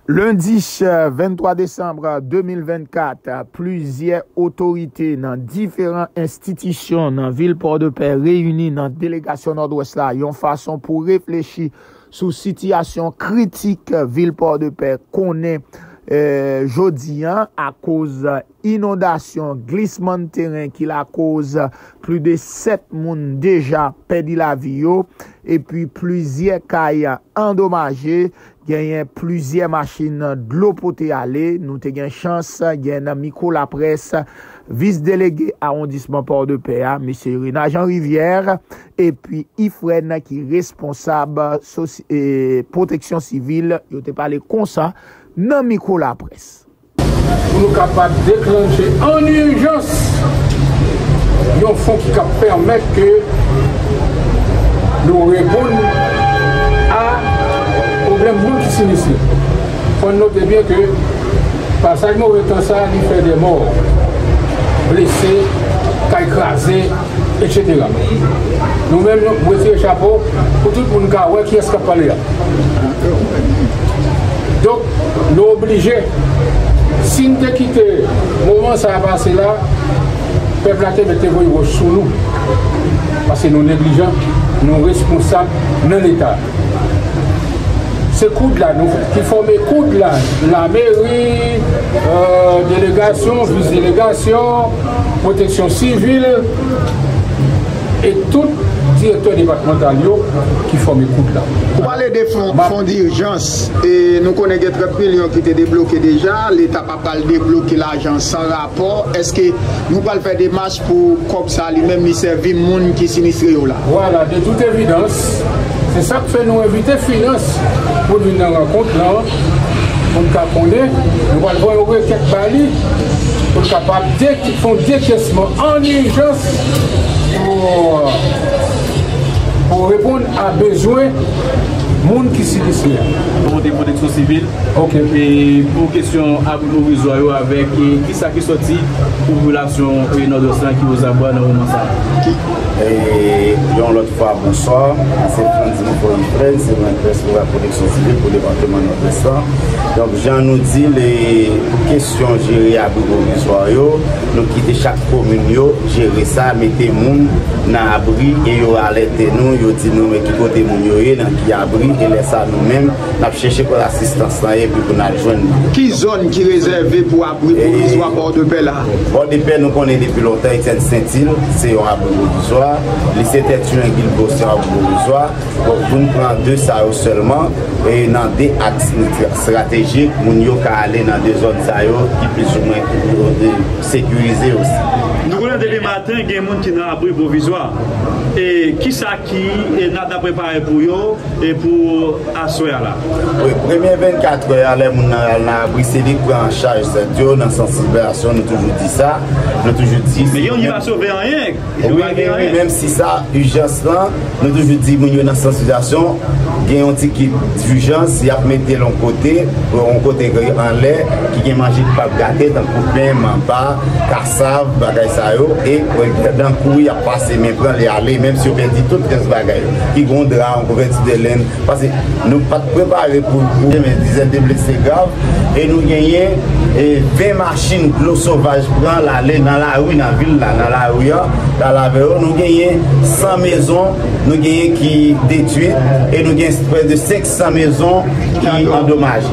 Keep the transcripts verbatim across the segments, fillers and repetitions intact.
Lendi venntwa desanm de mil vennkat, plizyè otorite nan diferan enstitisyon nan vil Pòdepè reyini nan delegasyon Nòdwès la yon fason pou reflechi sou sitiyasyon kritik vil Pòdepè konnen, eh, jodi a akoz inondasyon, glisman teren ki lakoz plis de sèt moun deja pèdi lavi yo, epi plizyè kay andomaje, genyen plizyè machin dlo pote ale. Nou te gen chans gen nan mikwo laprès vis delege awondisman Pòdepè a, mesye Rena Jean Rivière, epi Ifrèn ki responsab sosi- e, pwoteksyon sivil, yo te pale konsa nan mikwo laprès. Pou nou kapab deklanche an ijans yon fon ki kab pèmèt ke nou reponn a pwoblèm moun ki sinistre. Fò n note byen ke pasaj move tan sa a, li fè de mò, blese, kay kraze, etsetera. Nou menm, nou retire chapo pou tout moun ka wè kiyès k ap pale a. Donk, nou oblije, si n te kite moman sa a pase la, pèp la te mete voye wòch sou nou. Paske nou neglijan, nou responsab nan Leta. Se koud la, nou ki fòme koud la, lameri, euh, delegasyon, vis delegasyon, pwoteksyon sivil, e tout direktè depatmantal yo ki fòme koud la. Ou pale de fon, fon dijans, e nou konnen gen trant milyon ki te debloke deja, Leta pa pral debloke lajan san rapò. Èske nou pral fè demach pou kòb sa li menm li sèvi moun ki sinistre yo la? Vwala, de tout evidans, se sa k fè nou envite finans pou l vin nan rankont lan, pou n ka konnen, nou pral voye yon rekèt ba li, pou l kapab de- fè yon dekesman an ijans pou, pou reponn a bezwen moun ki sinistre a. Kote pwoteksyon sivil. Ok. E pou kesyon abri pwovizwa yo avèk, e, kisa ki sòti popilasyon, e, Nòdwès lan ki ozabwa nan moman sa a? E, yon lòt fwa, bonswa. Mwen se Frandy Monfort Ifrèn, se mwen ki responsab pwoteksyon sivil pou depatman Nòdwès lan. Donk, jan nou di l, e, pou kesyon jere abri pwovizwa yo, nou kite chak komin yo jere sa, mete moun nan abri, e yo alète nou, yo di nou men ki kote moun yo ye, nan ki abri, e lè sa nou menm, n ap chèche kote asistans lan ye, epi pou n al jwenn li. Ki zòn ki rezève pou abri pwovizwa Pòdepè la? Pòdepè, nou konnen depi lontan, Etienne Saintil, se yon abri pwovizwa. Lise Tèt Ilen Guilbault, se yon abri pwovizwa. Bon, pou n pran de sa yo sèlman, e nan de aks estratejik, moun yo ka ale nan de zòn sa yo ki plizoumwen, e, sekirize osi. Nou konnen depi maten, gen moun ki nan abri pwovizwa. E kisa ki, e, n ap prepare pou yo, e pou aswè a la? Wi, premye vennkatrè a, lè moun nan al nan abri, se li k pran an chaj zèt yo nan sansibilizasyon, nou toujou di sa, nou toujou di. Men yo, li pa sove anyen. Wi, wi, wi, menm si sa, ijans lan, nou toujou di moun yo nan sansibilizasyon, gen yon ti kit dijans, y ap mete l yon kote, yon kote ki anlè, ki gen manje ki p ap gate, tankou pen, manpa, kasav, bagay sa yo, e, e, nan kou, y ap pase men pran, li ale, menm si yo pèdi tout rès bagay yo, ki gen yon dra, yon kouvèti de lenn, paske nou pa t prepare pou, pou men dizèn de blese grav, e nou genyen, e, ven machin dlo sovaj pran l ale nan lari, nan vil la, nan lari an, l al avè yo. Nou genyen san mezon, nou genyen ki detwi, e nou gen près de senk san mezon ki andomaje.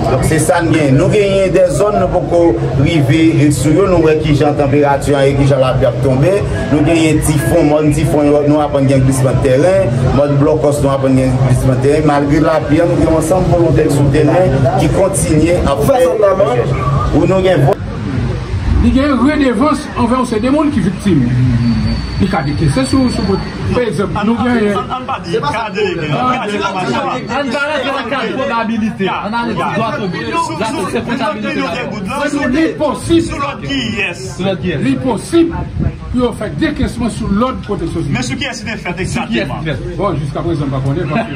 Donk, se sa n genyen. Nou genyen de zòn nou poko rive sou yo, nou wè kijan tanperati an ye, kijan lapli ap tonbe. Nou genyen tifon, mòn tifon yo, nou aprann gen glisman teren, mòn blòkòs, nou aprann gen glisman teren. Malgre lapli an, nou gen yon ansanm volontè sou teren ki kontinye ap fè rechèch. Ou nou gen vo- Li gen redevans anvè yon seri de moun ki viktim. Li ka dekese sou, sou, pa egzanp, nou genyen. Ann pa di, ka delege, ann pa di, ann pa di. Ann pa rete nan kad probabilite. Ann ale dwa tonbe. Sou, sou, sou lòt milyon de goud lan, li posib. Sou lòt kiyès. Sou lòt kiyès. Li posib. pou yo fè dekesman sou lòd pwoteksyon sivil. Men sou kiyès li te fèt egzakteman? Bon, jiska prezan, m pa konnen, paske...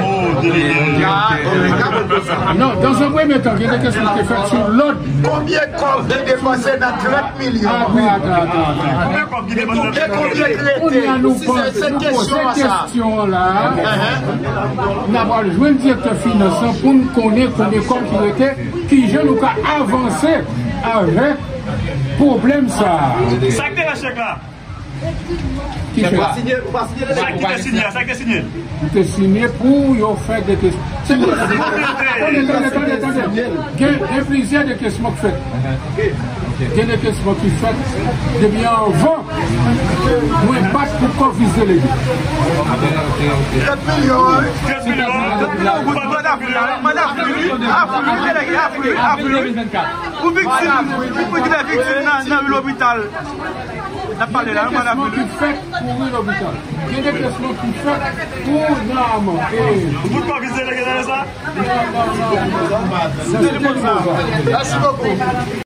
Oh, delege. Non, dans un premier temps, gen dekesman ki te fèt sou lòd. Konbyen kòb ki depanse nan trant milyon? Atann, atann, atann. Konbyen kòb ki depanse nan trant milyon? Kounye a nou poze kesyon an la. N ap al jwenn direktè finans lan pou n konnen konbyen kòb ki rete, kijan nou ka avanse avèk pwoblèm sa a. Sa k te nan chèk la? Ki chèk la? Sa ki te sinye, sa ki te sinye? Li te sinye pou yo fè dekesman. Tande, tande, tande, tande. Gen, gen plizyè dekesman ki fèt. Gen dekesman ki fèt depi anvan mwen bat pou kòb vis delege. Trant milyon, wi. Trant milyon. Trant milyon goud, manda fini, manda fini, wi. Afri, wi, delege, afri, wi, afri, wi. Ou viktim, ou ki te viktim nan, nan lopital. N ap pale la, wi, manda fini, wi. Gen dekesman ki fèt pou wi lopital. Gen dekesman ki fèt pou nan amò. Ou bout kòb vis delege nan sa? Non, non, non, non. Se te konsa. Mèsi bokou.